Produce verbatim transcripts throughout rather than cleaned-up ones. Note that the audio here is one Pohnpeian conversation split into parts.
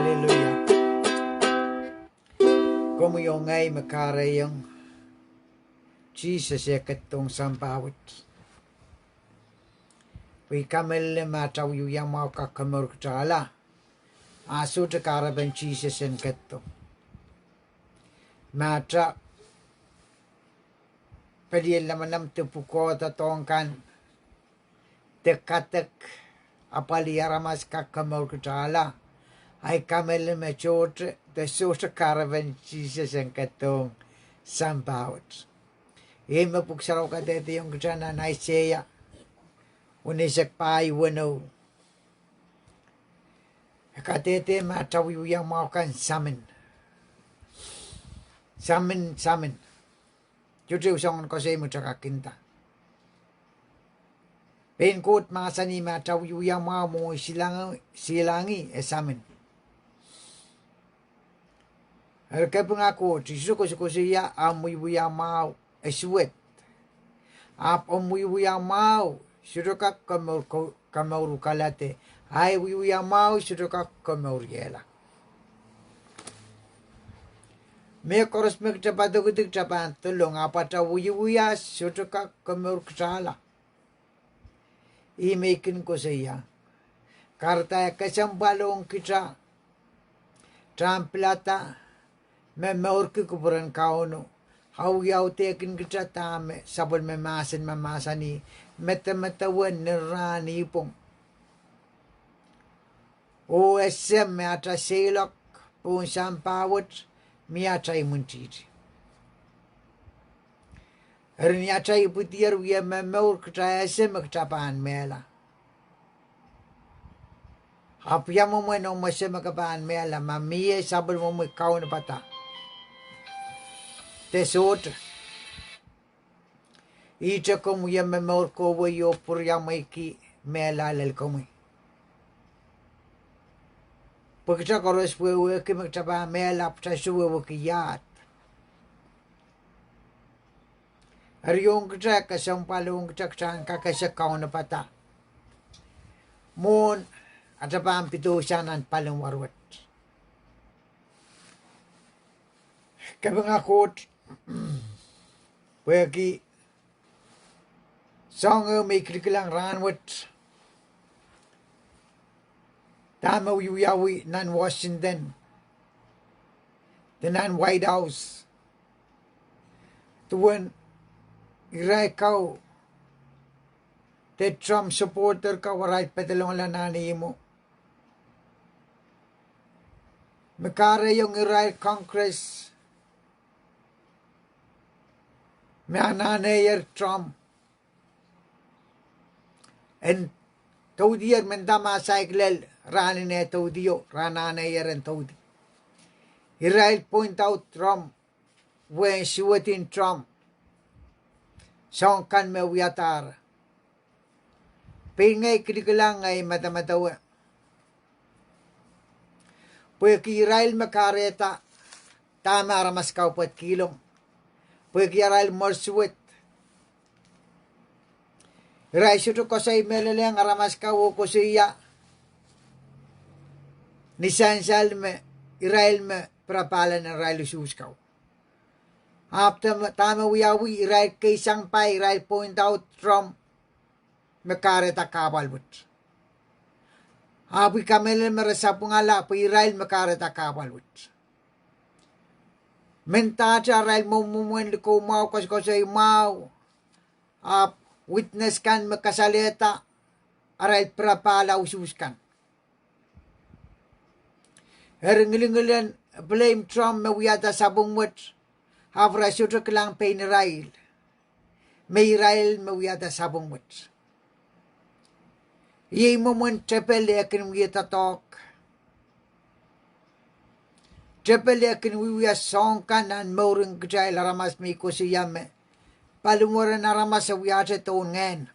Aleluia. Komwi oh ngehi me kahrehiong Sises eh ketidohng sampah wet, pwe I kamehlele me atail wiewia mwahu kak komourkitala, a sohte kahrepen Sises en ketido. Me atail pelien lamalam de pwukoa doadoahk kan de kadek apwalih aramas kak komourkitala, ahi kamehlele me sohte, de sohte kahrepen Sises en ketidohng sampah wet. Ih me Pwuhk Sarawi kadehdehiong kitail nan Aiseia weneisek pahieu weneu. E kadehde me atail wiewia mwahu kan samin. Samin, samin. Sohte soangen koasoi me kitail kak nda. Pein Koht mahsanih me atail wiewia mwahu mwohn silangi, silangi e samin. Eri kapinga Koht, I sohte koasokoasoia omw wiewia mwahu e suwed. Ahpw omw wiewia mwahu sohte kak komour, ko-, komourkala de ahi wiewia mwahu sohte kak komouriehla. Mehkoaros me kitail padokedi kitail pahn dolong, ahpw atail wiewia sohte kak komourkitala. Ih me I kin koasoia. Kahrehda e kesempwal ong kitail, kitail en pilada me mourki kupwuren Kauno, awiaudehkin kitail dahme sapwellime mahsen me mahsanih, medemedewe ni rahn ipwong, oh ese me atail seiloak pohn sampah wet mie atail imwintihti. Eri ni atail ipwidier wie momour, kitail ese me kitail pahn mehla. Ahpw ia mwomwen omw ese me ke pahn mehla? Ma mie sapwellimomwi kaunopada de sohte, ihte komw wie momour kohwei oh pwuriamweiki mehla lel komwi. Pwe kitail koaros wehwehki me kitail pahn mehla, ahpw kitail sohte wehwehki iahd. Eri ong kitail, kesempwal ong kitail, kitail en kak ese kaunopada mwohn atail pahn pedoisang nan paliwar wet. Kapinga Koht, pwehki soahng ehu me I kilikilang rahn wet, dahme wiewiawi nan Washington de nan White House, duwen irail kau de Trump supporter kau arail pedolongala nan ihmwo, me kahrehiong irail Congress me anahnehier Trump en doudier, mendahte ma saikinte rahn en doudio, re anahnehier en doudi. Irail point out Trump, wehin suwedin Trump, soahng kan me wiadahr. Pein ngehi kilikilang, ngehi medemedewe, pwehki irail me kahrehda dahme aramas kau pedkihlong, pwehki arail mwersuwed. Irail sohte koasoi mehlelehng aramas kau oh koasoia ni sansal me irail me pirapahla nan irail usuhs kau. Ahpw dahme wiawi, irail keisang pai, irail point out Trump me kahrehda kahpwal wet. Ahpw I kamehlele me re sapwungala pwe irail me kahrehda kahpwal wet. Mendahte arail mwomwen likou mwahu, koasokoasoi mwahu, ahpw witness kan me kasalehda arail pirapahla usuhs kan. Eri ngilngil en blame Trump me wiahda sapwung wet, ahpw re sohte kilang pein irail me irail me wiahda sapwung wet. Iei mwomwen tepel eh kin wie doadoahk. Tepel eh kin wiewia soahng kan nan mouren kitail aramas me I koasoia me paliwaren aramas e wiahte dohn ngehn.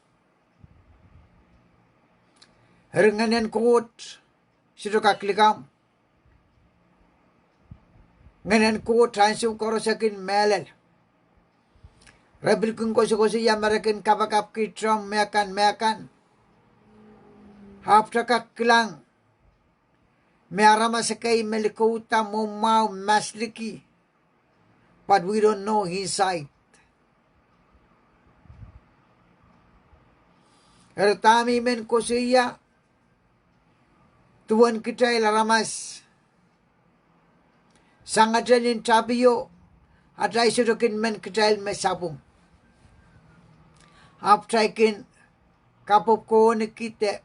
Eri Ngehn en Koht sohte kak likamw. Ngehn en Koht ansou koaros e kin mehlel. Re pil kin koasokoasoia me re kin kapakapki Trump mehkan mehkan, ahpw kitail kak kilang me aramas ekei me likouda mwomwahu masliki, but we don't know inside. Eri dahme I men koasoia, duwen kitail aramas, sangete nin tapio, atail sohte kin men kitail me sapwung. Ahpw kitail kin kapokon kitail,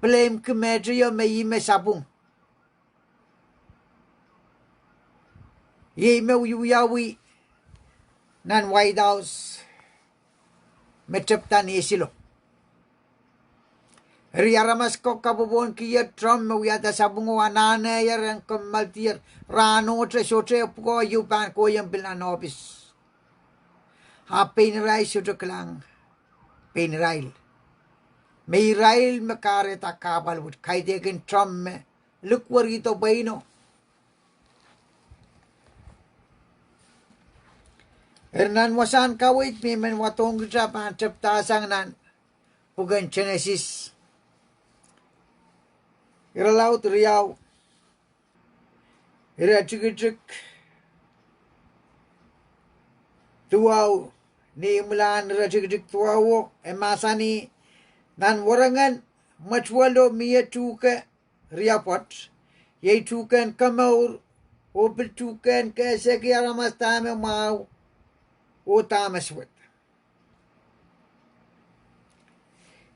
blame ki mehteio me ih me sapwung. Iei me wiewiawi nan White House me tepda ni esilo. Eri aramas ko kapopwonkihie Trump me wiahda sapwung oh anahnehier en kommoaldier, rahnohte sohte pwukoa ieu pahn kohieng pil nan ohpis. Ahpw pein irail sohte kilang, pein irail, me irail me kahrehda kahpwal wet, kaidehkin Trump me likwerihdo pweino. Eri nan wasahn kaweid me I men wadohng kitail pahn tepdasang nan pwuken Genesis, irelaud riau, iretikitik duwau, ni imwilahn iretikitik duwauo, e mahsanih, nan werengen mwetuwelo mie tuhke riapwoat, iei tuhkehn komour, oh pil tuhkehn kehsehki aramas dahme mwahu oh dahme suwed.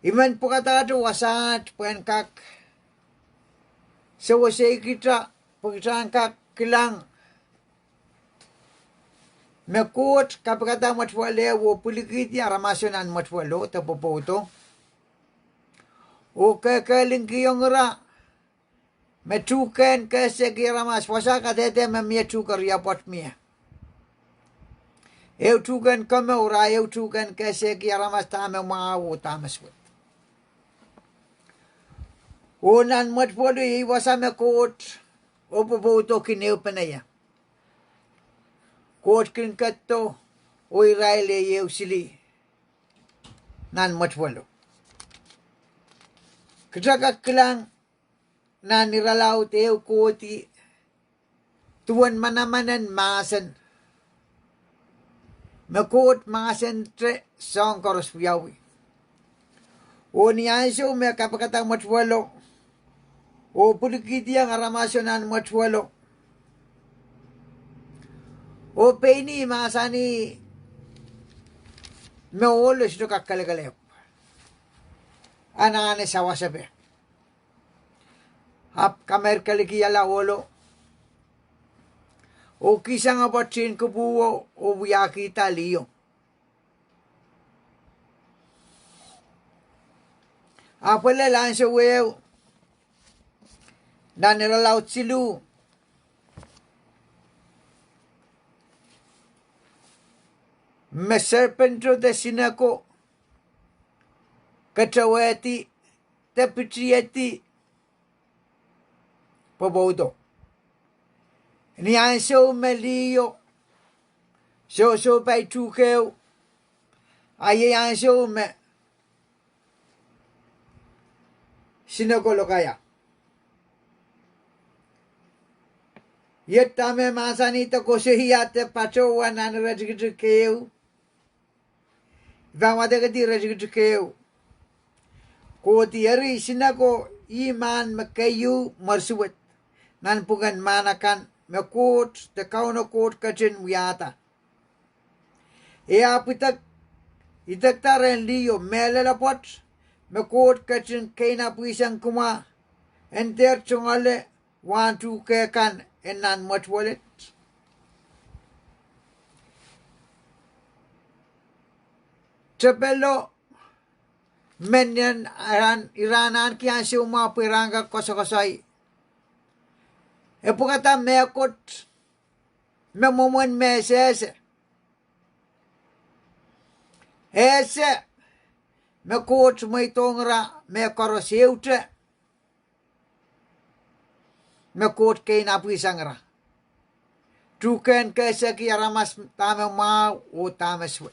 I men pwukadahte wasaht pwehn kak sewesei kita, pwe kita en kak kilang me Koht kapikada mwetuwelo oh pwilikihdi aramaso nan mwetuwelo de pwopwoudo, oh kehkehlingkihong ira me tuhkehn kehsehki aramas, wasa kadehde me mie tuhke riapwoat mie. Ehu tuhkehn komour, a ehu tuhkehn kehsehki aramas dahme mwahu oh dahme suwed. Oh nan mwetuwelo iei wasa me Koht oh pwopwoudo kin ehupene ie. Koht kin ketido, oh irail iei ehu sili nan mwetuwelo. Kita kak kilang nan irelaud ehu kohdi duwen manamanen mahsen me Koht mahsente soahng koaros wiawi. Oh ni ansou me kapikada mwetuwelo oh pwilikihdiong aramaso nan mwetuwelo, oh pein ih mahsanih me ohlo sohte kak kelekelehpw, anahne sawasepe. Ahpw kameirkelikihala ohlo oh kihsang apwoat tihn kupwuwo oh wiahkihda liho. Ahpw e lel ansou ehu nan irelaud siluh me serpento de sineko ketewehdi de pitihedi pwopwoudo. Ni ansou me liho sohsohpai tuhkehu, a iei ansou me sineko lokaia. Iet dahme mahsanih de koasoia de patohwan nan iretikitik ehu, I pahn wadekdi iretikitik ehu. Kohdi, eri sineko ih mahn me keieu mwersuwed nan pwuken mahn akan me Koht de Kauno Koht ketin wiahda. E ahpw idek, idekda rehn liho mehlel apwoat me Koht ketin keinapwihsang kumwa en dehr tungoale wahn tuhke kan en nan mwetuwelet. Tepelo men ira en ahneki ansou mwahu pwe ira en kak koasokoasoi, e pwukada mehkot me mwomwen me e sehse. E ese me Koht mweidohng ira mehkoaros ehute me Koht keinapwihsang ira. Tuhkehn kehsehki aramas dahme mwahu oh dahme suwed.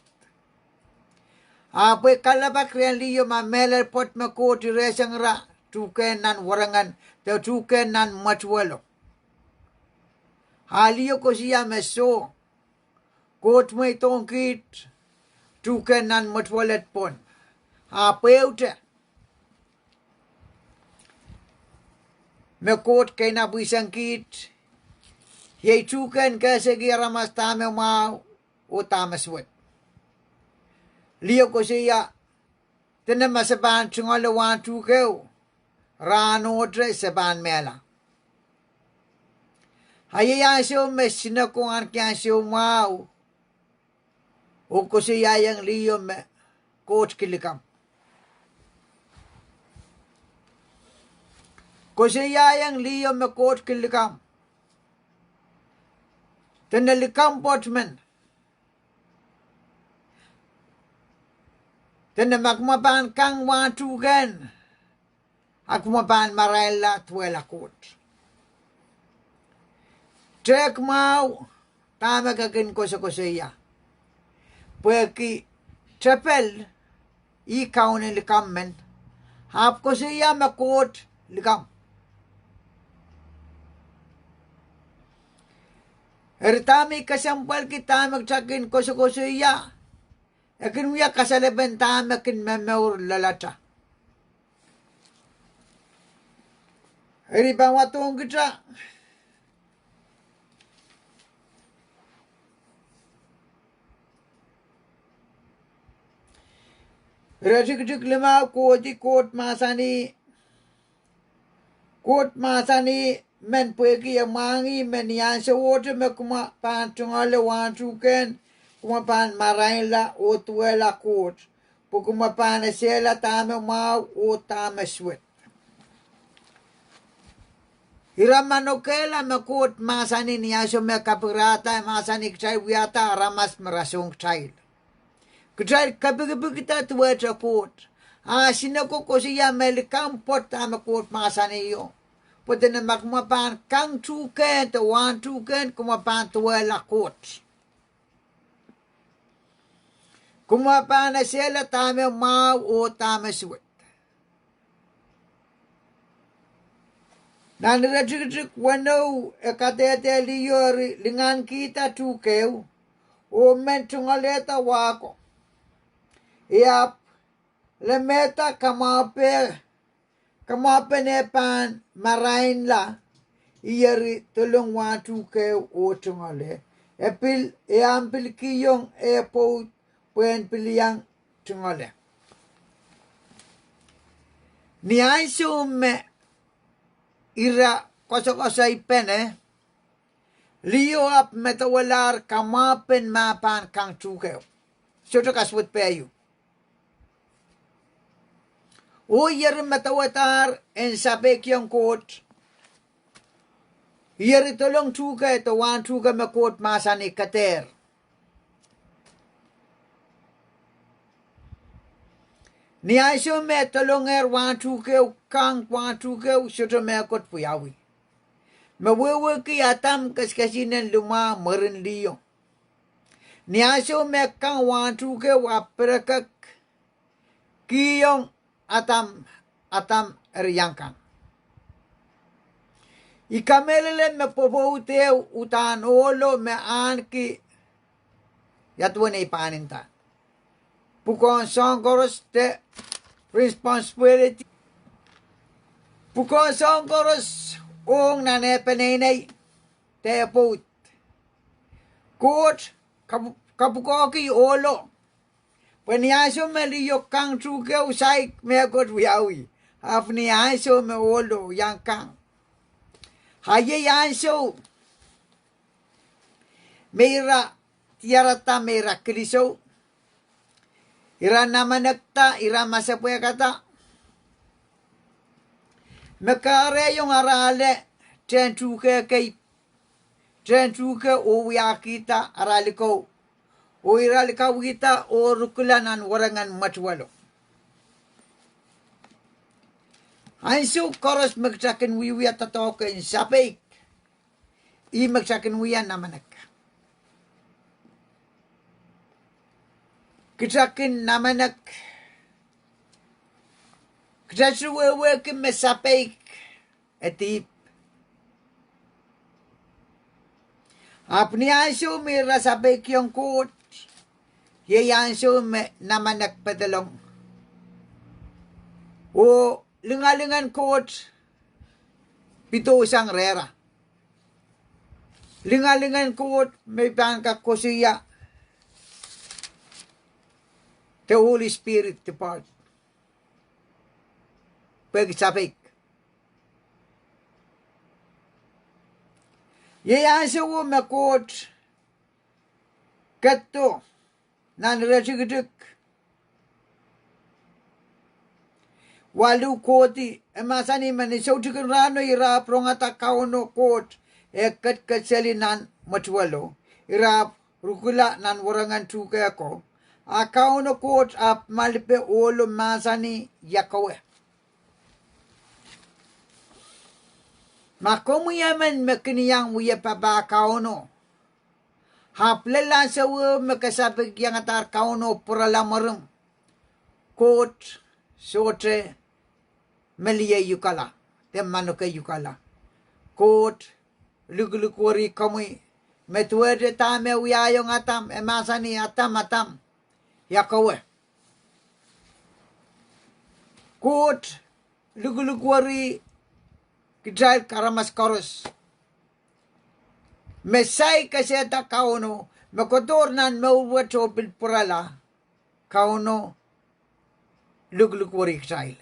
Ahpw e kalelapak rehn liho ma mehlel pwoat me Koht irehsang ira tuhkehn nan werengen, de tuhkehn nan mwetuwelo. A liho koasoia me soh, Koht mweidohng kiht tuhkehn nan mwetuwelo pwon. A pwehte me Koht keinapwisang kiht, iei tuhkehn kehsehki aramas dahme mwahu oh dahme suwed. Liho koasoia, dene ma se pahn tungoale wahn tuhkeo, rahnohte se pahn mehla. A iei ansou me sineko ahneki ansou mwahu, oh koasoiaiong liho me Koht kin likamw. Koasoiaiong liho me Koht kin likamw. Dene likamw pwoat men. Dene ma kumwa pahn kang wahn tuhkehn, a kumwa pahn marainla duwehla Koht. Tehk mwahu dahme ke kin koasokoasoia. Pwehki tepel ih kaunen likamw men, ahpw koasoia me Koht likamw. Eri dahme kesempwalki dahme kita kin koasokoasoia, e kin wia kasalepen dahme kin momour loalata. Eri pahn wadohng kita iretikitik limau kohdi, Koht mahsanih, Koht mahsanih men pwehki e mwahngih me ni ansowohte me kumwa pahn tungoale wahn tuhkehn, kumwa pahn marainla oh duwehla Koht, pwe kumwa pahn esehla dahme mwahu oh dahme suwed. Ira manokehla me Koht mahsanih ni ansou me kapikirada, mahsanih kitail wiahda aramas me rasehng kitail. Kitail kepikipikda duwehte Koht. A sineko koasoia me likamw pwoat dahme Koht mahsanihio. Pwe dene ma kumwa pahn kang tuhkehn de wahn tuhkehn, kumwa pahn duwehla Koht. Kumwa pahn esehla dahme mwahu oh dahme suwed. Nan iretikitik weneu e kadehde liho, eri lingankihda tuhkeo oh men tungoalehda wah ko. E ahpw lemehda kamwahu, kamwahupen eh pahn marainla, ih eri dolong wahn tuhkeo oh tungoale. E pil, e ahpw pil kihong eh pwoud pwehn pil iang tungoale. Ni ansou me ira koasokoasoipene, liho ahpw medewelahr kamwahupen ma pahn kang tuhkeo. Sohte kasuwed peieu. Oh ih eri medewedahr en sapeikiong Koht. Ih eri dolong tuhke de wahn tuhke me Koht mahsanih ke dehr. Ni ansou me dolongehr wahn tuhkeo, kang wahn tuhkeo, sohte mehkot wiawi. Me wehwehki Adam kesikesihnen limwah mwurin liho. Ni ansou me kang wahn tuhkeo ahpw pirekek, kihong Adam, Adam eri iang kang. I kamehlele me pwopwoud ehu uhdahn ohlo me ahneki, ia duwen ei pahn nda, pwukoahn soahng koaros de responsibility. Pwukoahn soahng koaros ong nan eh peneinei de pwoud. Koht kap-, kapwukoahki ohlo. Pwe ni ansou me liho kang tuhkeo, saik mehkot wiawi. Ahpw ni ansou me ohlo iang kang, a iei ansou me ira diarada me ira kilisou, ira namanekda, ira masepwehkada, me kahrehiong ara ale tehn tuhke kei, tehn tuhke oh wiahkihda ara likou, oh ira likawihda oh rukula nan werengen mwetuwelo. Ansou koaros me kita kin wiewia doadoahk en sapeik, ih me kita kin wia namanek. Kita kin namanek, Kitail sohte wehwehki me sapeik e dihp. Ahpw ni ansou me ira sapeikiong Koht, iei ansou me namenek pedolong, oh lingalingen Koht pidohsang rehra. Lingalingen Koht me pahn kak koasoia, the Holy Spirit depart, pwehki sapeik. Iei ansouo me Koht ketido nan iretikitik waluh kohdi, e mahsanih me ni soutik en rahno ira ahpw rongada Kauno Koht eh ketiket seli nan mwetuwelo, ira ahpw rukula nan werengen tuhke ko, a Kauno Koht ahpw malipe ohlo, mahsanih, Ia kowe? Ma komwi emen me kin iang wia papah Kauno, ahpw lel ansouo me ke sapeikiongadahr Kauno pwurala mwurin, Koht sohte melieiukala de manokeukala. Koht likilikweri komwi. Me duwehte dahme wiahiong Adam, e mahsanih, Adam, Adam, ia kowe? Koht likilikweri kitail aramas koaros. Me saik kesehda Kauno, me kodohr nan mour wet oh pil pwurala, Kauno likilikweri kitail.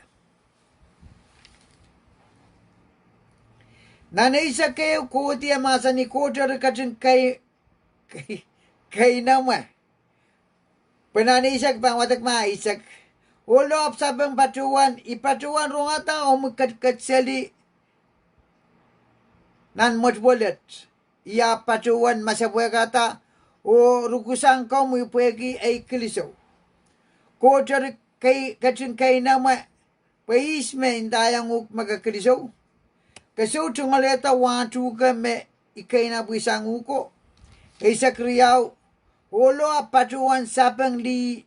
Nan eisek ehu kohdi e mahsanih, Koht eri ketin kei, keinemwe. Pwe nan eisek pahn wadek ma eisek, Ohlo ahpw sapeng patohwan, I patohwan rongada omwi ketiket seli nan mwetuwel wet. I ahpw patohwan masepwehkada oh rukusang komwi pwehki ei kilisou. Koht eri kei, ketin keinemwe, pwe ihs me ndaiong uhk me ke kilisou? Ke sou tungoalehda wahn tuhke me I keinapwisang uhk ko? Eisek riau, Ohlo ahpw patohwan sapeng lih,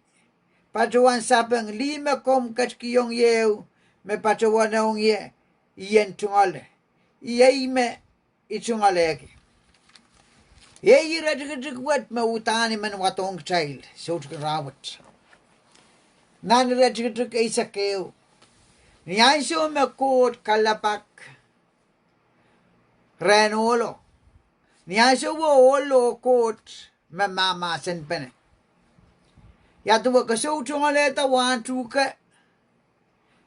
patohwan sapeng lih me komw ketikihong ie, me patohwanohng ie I en tungoale, iei me I tungoalehki. Iei iretikitik wet me uhdahn I men wadohng kitail soutik en rahnwet. Nan iretikitik eisek ehu, ni ansou me Koht kalelapak rehn ohlo, ni ansouo ohlo oh Koht me mahmahsenpene, ia duwe, ke sou tungoalehda wahn tuhke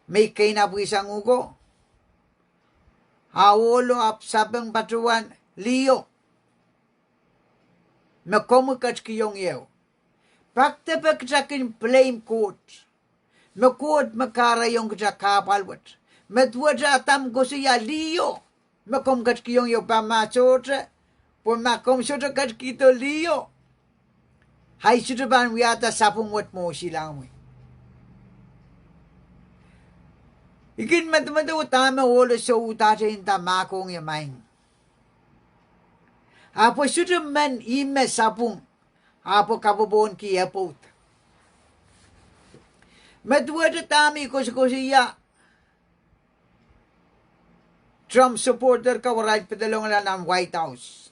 me I keinapwisang uhk ko? A ohlo ahpw sapeng patohwan liho me komwi ketikihong ie. Pak depe kita kin blame Koht, me Koht me kahrehiong kita kahpwal wet. Me duwehte Adam koasoia liho me komw ketikihong ie, pwe ma sohte, pwe ma komw sohte ketikihdo liho, ahi sohte pahn wiahda sapwung wet mwohn silangimwi. I kin medemedewe dahme ohlo soudahte nda mahkohng ie maing. Ahpw sohte men ihme sapwung, ahpw kapwopwohnki e pwoud. Me duwehte dahme I koasokoasoia, Trump supporter ko arail pedolongla nan White House,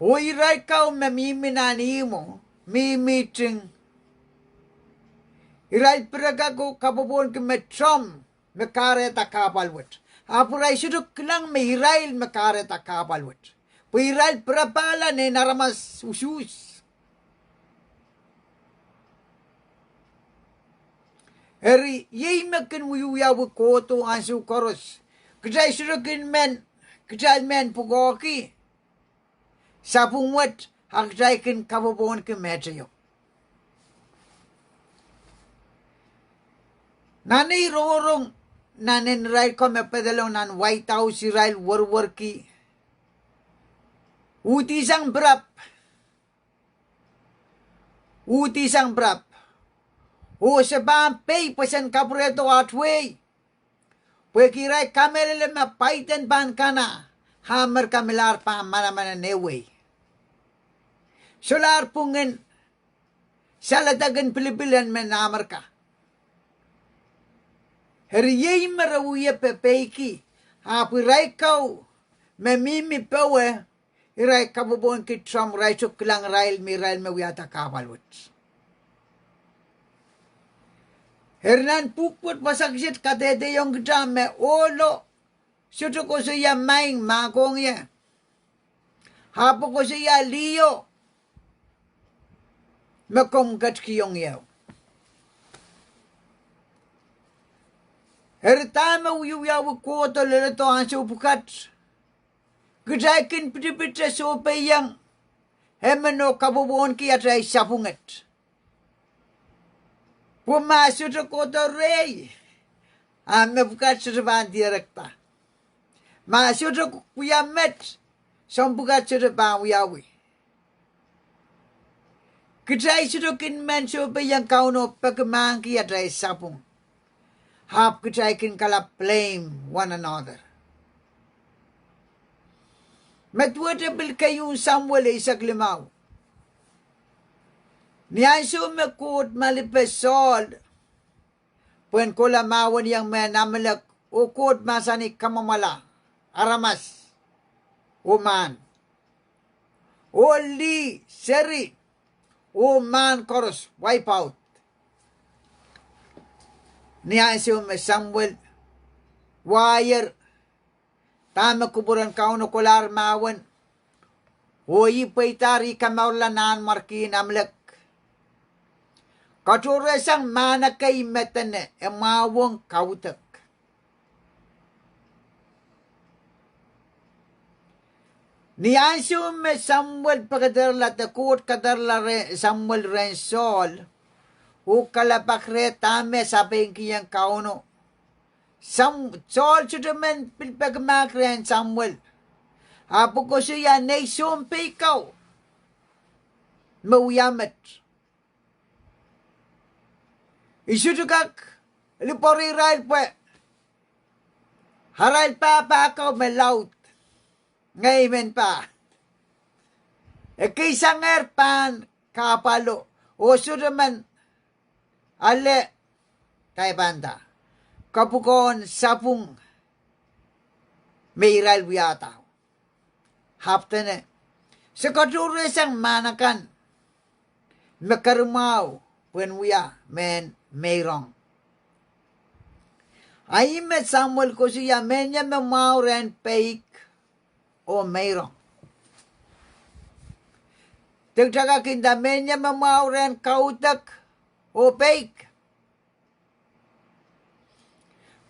oh irail ko me mihmi nan ihmwo, mihmihte, irail pireka ko kapwopwohnki me Trump me kahrehda kahpwal wet. Ahpw irail sohte kilang me irail me kahrehda kahpwal wet, pwe irail pirapahla nein aramas usuhs. Eri iei me kin wiewiawi kohdo ansou koaros. Kitail sohte kin men, kitail men pwukoahki sapwung wet, a kitail kin kapwopwohnki meteio. Nan ei rongorong, nan en irail ko me pedolong nan White House, irail werwerki uhdisang pirap, uhdisang pirap, oh se pahn pei pwe sen kapwurehdo at wehi, pwehki irail kamehlele me Biden pahn kana, Amerika milahr pahn manaman en wehi. Solahr pwungen saledek en pilipil en men Amerika. Eri iei me re wie pepeiki, ahpw irail kou me mihmi powe, irail kapwopwohnki tromw, irail sohte kilang irail me irail me wiahda kahpwal wet. Eri nan pwuhk wet wasa kiset kadehdehiong kitail me ohlo sohte koasoia maing, mahkohng ie, ahpw koasoia liho me komw ketikihong ie. Eri dahme wiewiawi kohdo leledo ansou pwukat, kitail kin pitipite sohpeiong emen oh kapwopwohnki atail sapwunget. Pwe ma sohte kohdo rehi, a mepwukat sohte pahn dierekda. Ma sohte wia met, soahng pwukat sohte pahn wiawi. Kitail sohte kin men sohpeiong Kauno peki mahkki atail sapwung. Ahpw kitail kin kalap blame one another. Me duwehte pil keieun Samuel eisek limau, ni ansou me Koht malipe Saul pwehn kohla mahweniong mehn Amalek, oh Koht mahsanih kamwomwala aramas oh mahn, oh lih, seri, oh mahn koaros wipe out. Ni ansou me Samuel waier dahme kupwuren Kauno kolahr mahwen, oh ih pweidahr, ih kamourala nanmwarkien Amalek, katohrehsang mahn ekei me dene e mwahuwong kaudok. Ni ansou me Samuel pekederla, de Koht kederla re-, Samuel rehn Saul, oh kalapakihda dahme sapeikihong Kauno, Sam-, Saul sohte men pil peki mahk rehn Samuel, ahpw koasoia nei sounpei kau me wia met. I sohte kak lipwoare irail pwe arail pahpa kau me laud, ngehi men pahn. Ekei sangehr pahn kahpwalo, oh sohte men ale, kaipanta, kapwukoahn sapwung me irail wiahda. Ahpw dene se katohrehsang mahn akan me kerimwahu pwehn wia mehn meirong. A ih me Samuel koasoia mehn ie me mwahu rehn peik oh meirong. De kitail kak nda mehn ie me mwahu rehn kaudok oh peik.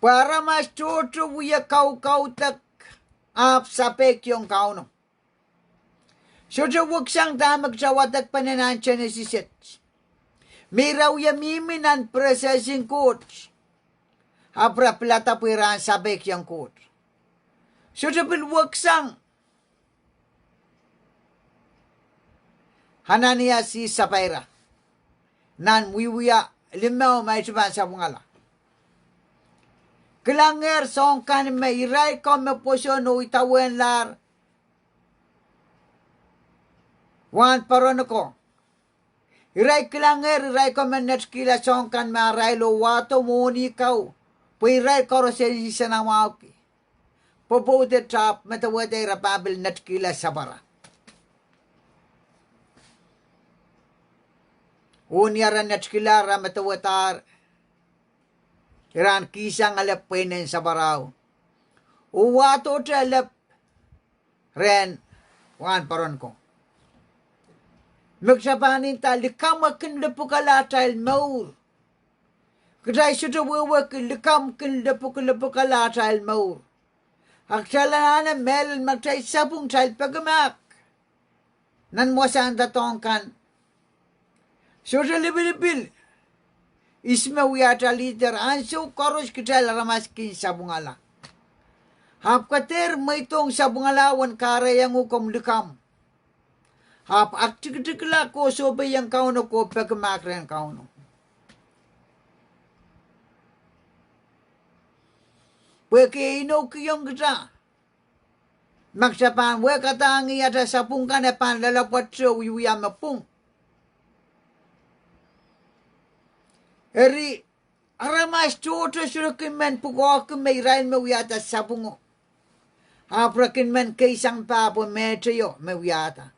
Pwe aramas tohto wie kaukaudok ahpw sapeikiong Kauno. Sohte weksang dahme kitail wadekpene nan Genesis et, me ira wie mihmi nan presence en Koht, ahpw ira pilada pwe ira en sapeikiong Koht. Sohte pil weksang. Ananias oh Sapaira, nan Wiewia limau, ma ihte pahn sapwungala, kilangehr soahng kan me irail ko me pwoson oh idawehnlahr wahn poroniko. Irail kilangehr irail ko me netikihla soahng kan me arail oh wahdo mwohni kau, pwe irail koaros en nsenamwahuki. Pwopwoud et ahpw medewehda ira pahn pil netikihla sapwara. Oh ni ara netikihla, ara medewedahr, ira en kihsang elep pweinen sapwarao, oh wahdohte elep rehn wahn poroniko. Me kitail pahn nda likamw e kin lepwukala atail mour. Kitail sohte wehwehki likamw kin lepwuk, lepwukala atail mour. A kitail anahne mehlel ma kitail sapwung, kitail peki mahk nan wasahn doadoahk kan. Sohte lipilipil ihs me wia atail leader, ansou koaros kitail aramas kin sapwungala. Ahpw ke dehr mweidohng sapwungala uwen kahrehiong uhk komw likamw, ahpw aktikitikla oh sohpeiong Kauno oh peki mahk rehn Kauno. Pwehki e inoukihong kitail ma kitail pahn wehkadahngih atail sapwung kan, e pahn loalopwoat oh wiewia me pwung. Eri aramas tohto sohte kin men pwukoahki me irail me wiahda sapwungo. Ahpw re kin men keisang pahpwa mehte io me wiahda.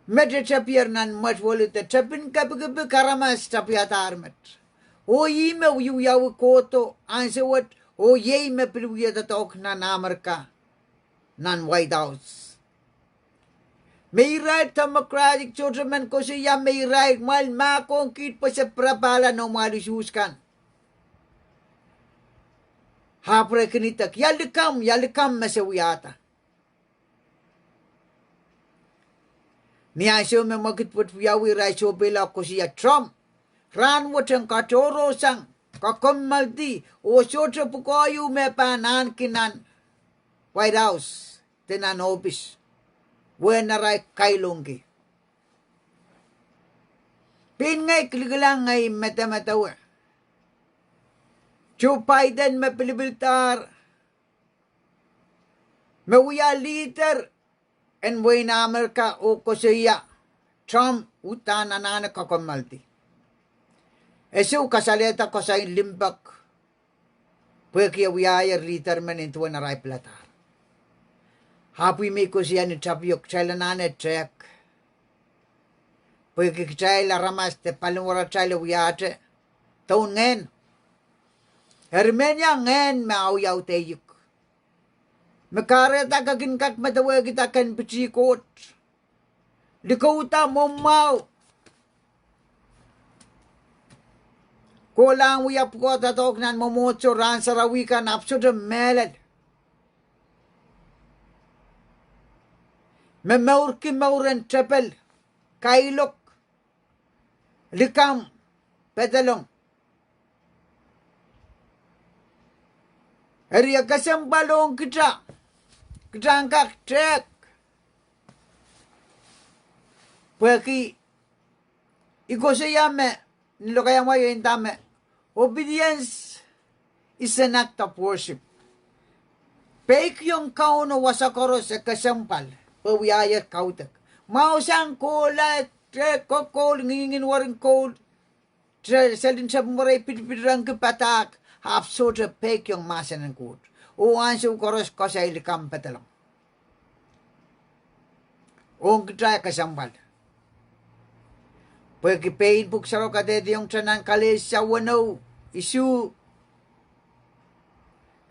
Me te tepier nan mwet weli de tepin kepikipik aramas tapihadahr met. Oh ih me wiewiawi kohdo ansou wet, oh iei me pil wia doadoahk nan Amerika, nan White House. Me irail Democratic sohte men koasoia me irail mwail mahkohng kiht pwe se pirapahla noumwail usuhs kan. Ahpw re kin idek, ia likamw, ia likamw me se wiahda. Ni ansou me mwekid pwoat wiawi irail sohpeila koasoia Trump rahnwet en katohrohrsang, kakommoaldi, oh sohte pwukoa ieu me pahn ahneki nan White House de nan ohpis, wehn arail kailongki. Pein ngehi kilikilang, ngehi medemedewe Joe Biden me pilipildahr me wia leader en wehin Amerika oh koasoia Trump uhdahn anahne kakommoaldi. E sou kasalehda koasoi limpoak pwehki e wiahier leader men en duwen arail piladahr. Ahpw ih me I koasoia ni tapio, kitail anahne tehk. Pwehki kitail aramas de paliwaratail e wiahte doun ngehn. Eri mehnia ngehn me audaudehuk, me kahrehda ke kin kak medewehkihda ken pitih Koht, likouda mwomwahu, kohlahng wia pwukoa doadoahk nan mwomwohdiso rahn sarawi kan ahpw sohte mehlel. Me mourki mour en tepel, kailok, likamw, pedolong. Eri e kesempwal ong kita, kita en kak tehk. Pwehki I koasoia me, ni lokaiahn wai e nda me, obedience is an act of worship. Peikiong Kauno wasa koaros e kesempwal, pwe wiahier kaudok. Mwahusang kohla, te kokoul, ngingin werin koul, te selin tepin werei pitipit rengki padahk, ahpw sohte peikiong mahsen en Koht. Oh ansou koaros koasoi likamw pedolong. Ong kita e kesempwal. Pwehki pein pwuhk sarawio kadehdehiong kita nan Kalesia weneu, isuh,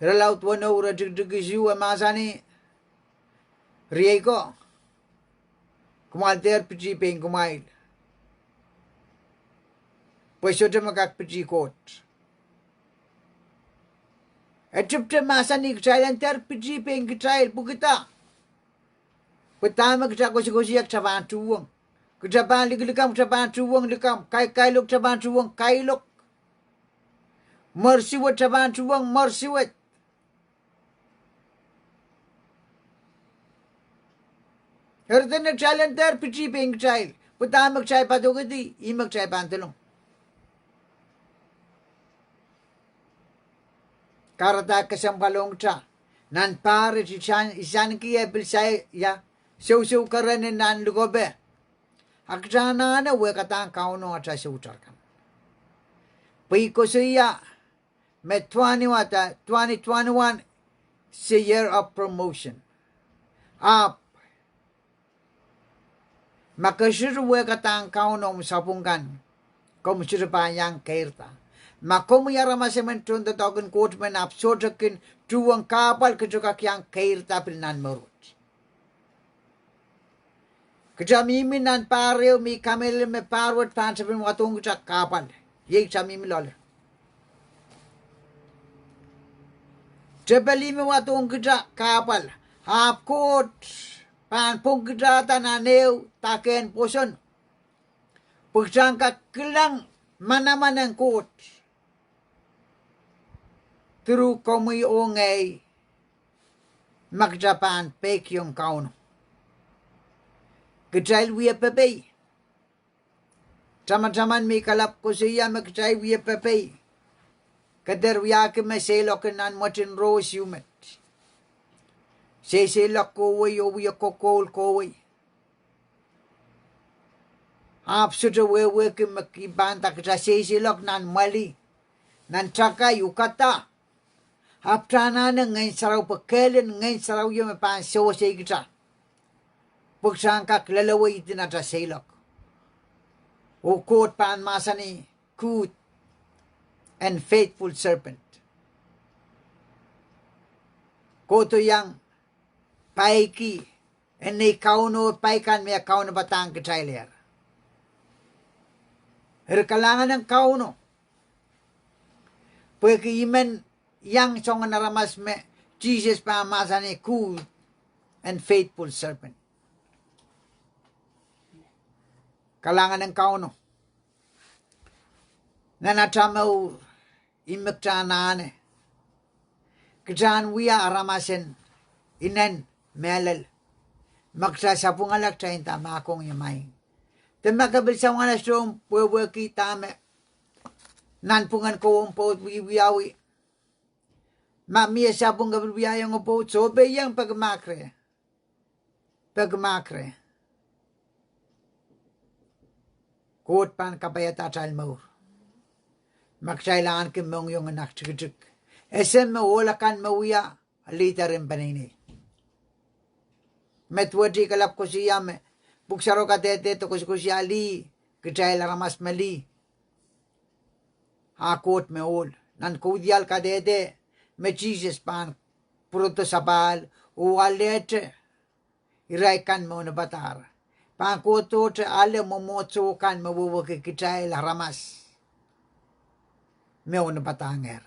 irelaud weneu, iretikitik isuh, e mahsanih, Riei ko, kumwail dehr pitih pein kumwail, pwe sohte me kak pitih Koht. E tepte mahsanih kitail en dehr pitih pein kitail, pwukida, pwe dahme kita koasokoasoia kita pahn tuhwong. Kita pahn likilikamw kita pahn tuhwong likamw, kaikailok kita pahn tuhwong kailok, mwersiwet kita pahn tuhwong mwersiwet. Eri dene kitail en dehr pitih pein kitail, pwe dahme kitail padokedi, ih me kitail pahn dolong. Kahrehda e kesempwal ong kita, nan pahr et I sang, I sangki e pil sair, ia, sousou kereni nan likope. A kita anahne wehkadahng Kauno atail soutar kan. Pwe I koasoia me twenty, twenty twenty-one is a year of promotion. Ahpw ma ke sohte wehkadahng Kauno omw sapwung kan, komw sohte pahn iang keirda. Ma komwi aramas emen tohndoadoahk en Koht men ahpw sohte kin tuhwong kahpwal, ke sohte kak iang keirda pil nan mour wet. Kita mihmi nan pahr ehu me I kamehlele me pahr wet pahn tepin wadohng kita kahpwal. Iei kita mihmi loale. Tepel ih me wadohng kita kahpwal. Ahpw Koht pahn pwongkitahda nan ehu dakehn pwoson, pwe kita en kak kilang manaman en Koht through komwi oh ngehi, ma kita pahn peikiong Kauno. Kitail wie pepei. Tamataman me I kalap koasoia me kitail wie pepei. Ke dehr wiahki me seiloak nan mwetin rohs ieu met, seiseiloak kohwei oh wie kokoul kohwei. Ahpw sohte wehwehki me I pahn nda kita seiseiloak nan mwahl, nan takai, ukada. Ahpw kita anahne Ngehn Sarawi, pwe kehl en Ngehn Sarawio me pahn sewesei kita, pwe kita en kak lelewei eden ata seiloak. Oh Koht pahn mahsanih, good and faithful servant. Kohdo iang paiki, en nei Kauno, pai kan me e kaunopadahng kitailehr. Eri kalahngan en Kauno. Pwehki I men iang soangen aramas me Sises pahn mahsanih, good and faithful servant. Kalahngan en Kauno. Nan ata mour, ih me kita anahne, kita en wia aramas en inen mehlel. Ma kita sapwungala, kita inda mahkohng ie maing. De ma ke pil sapwungala, soh, wehwehki dahme nanpwungen kowe pwoud wiewiawi. Ma mie sapwung ke pil wiahiong pwoud, sohpeiong, peki mahk reh. Peki mahk reh. Koht pahn kapaiada atail mour ma kitail ahneki mohngiong en aktikitik. Ese me ohl akan me wia, leader en peneinei. Me duwehte I kalap koasoia me Pwuhk Sarawi kadehde de koasokoasoia lih, kitail aramas me lih, a Koht me ohl. Nan kaudiahl kadehde me Sises pahn pwurodo sapahl oh alehte irail kan me onopadahr, pahn kohdohte ale mwomwohdiso kan me wehwehki kitail aramas me onopadahngehr.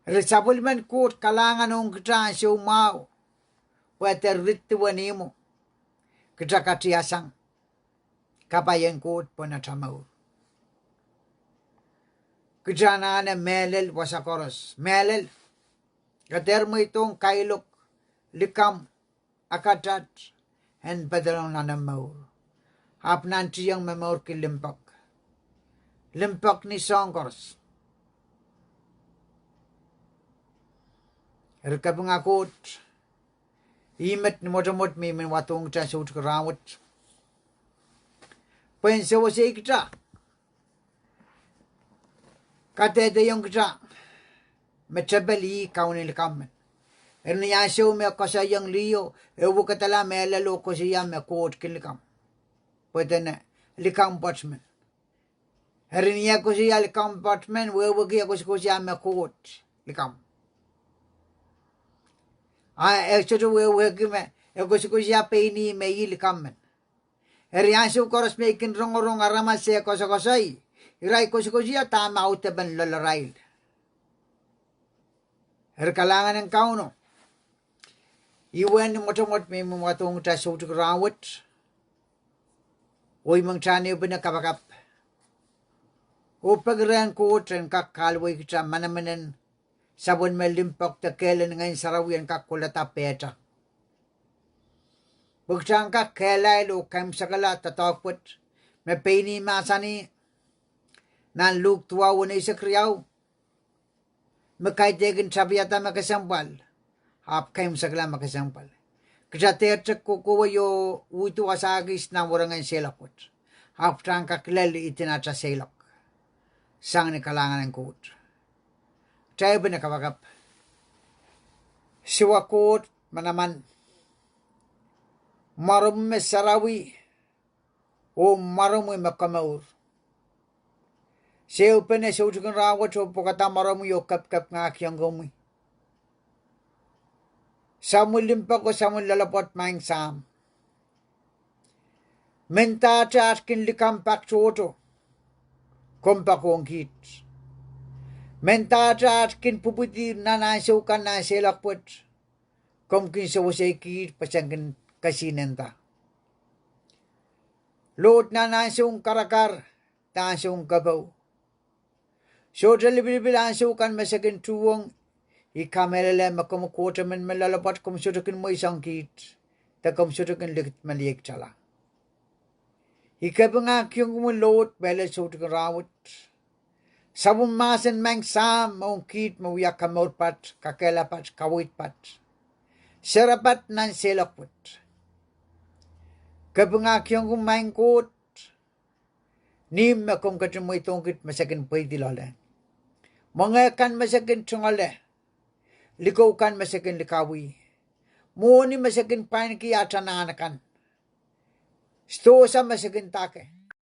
Eri sapwellimen Koht kalahngan ong kita ansou mwahu, pwe de rit duwen ihmwo, kita katiasang kapai en Koht pwehn ata mour. Kita anahne mehlel wasa koaros, mehlel. Ke dehr mweidohng kailok, likamw, akatat, en pedolong nan omw mour, ahpw nantihong momourki limpoak. Limpoak ni soahng koaros. Eri kapinga Koht, ih met ni mwotomwot me I men wadohng kita soutik rahnwet, pwehn sewesei kita, kadehdehiong kita me tepel ih kaun en likamw men. Eri ni ansou me koasoaiong liho, e wekidala mehlel oh koasoia me Koht kin likamw, pwe dene likamw pwoat men. Eri ni e koasoia likamw pwoat men, wehwehki e koasokoasoia me Koht likamw. A e sohte wehwehki me e koasokoasoia pein ih me ih likamw men. Eri ansou koaros me I kin rongorong aramas e koasokoasoi, irail koasokoasoia dahme audepen loalarail. Eri kalahngan en Kauno, ih uwen ni mwotomwot me I men wadohng kita soutik rahnwet, oh I men kita ehupene kapakap oh peki rehn Koht en kak kahluwei kita manaman en sapwellime limpoak de kehl en Ngehn Sarawi en kak kolada pehda, pwe kita en kak kehlail oh kaimwisekala doadoahk wet me pein ih mahsanih nan Luk duwau weneisek riau, me kaidehkin tapihada me kesempwal, ahpw kaimwisekala me kesempwal. Kita dehr tek kohkohwei oh uhdi wasa kis nan werengen seiloak wet, ahpw kita en kak lel eden ata seiloak sang ni kalahngan en Koht. Kita ehupene kapakap. Sewa Koht manaman, mwaromwi me sarawi oh mwaromwi me komour. Se ehupene soutik en rahnwet oh pwokada mwaromwi oh kepikepingahkiong komwi. Samwil limpoak oh samwil loalopwoat, Maing Sahm. Mendahte at kin likamw pak tohto, komw poakohng kiht. Mendahte at kin pwupwidi nan ansou kan nan seiloak wet, komw kin sewesei kiht pwe se kin kesihnenda. Lord, nan ansoun karakar de ansoun kepou, sohte lipilipil ansou kan me se kin tuhwong, I kamehlele me komw Kohtemen me loalopwoat, komw sohte kin mweisang kiht, de komw sohte kin likidmeliehkitala. I kapingahkiong komwi Lord mehlel soutik en rahnwet. Sapwellimomwi mahsen, Maing Sahm, ong kiht me wia komour pat, kakehlaka pat, kaweid pat, sera pat nan seiloak wet. Kapingahkiong komwi Maing Koht, ni me komw ketin mweidohng kiht me se kin pweidi loale. Mwenge kan me se kin tungoale, likou kan me se kin likawih, mwohni me se kin pwainiki atail anahn kan, sidohsa me se kin dake,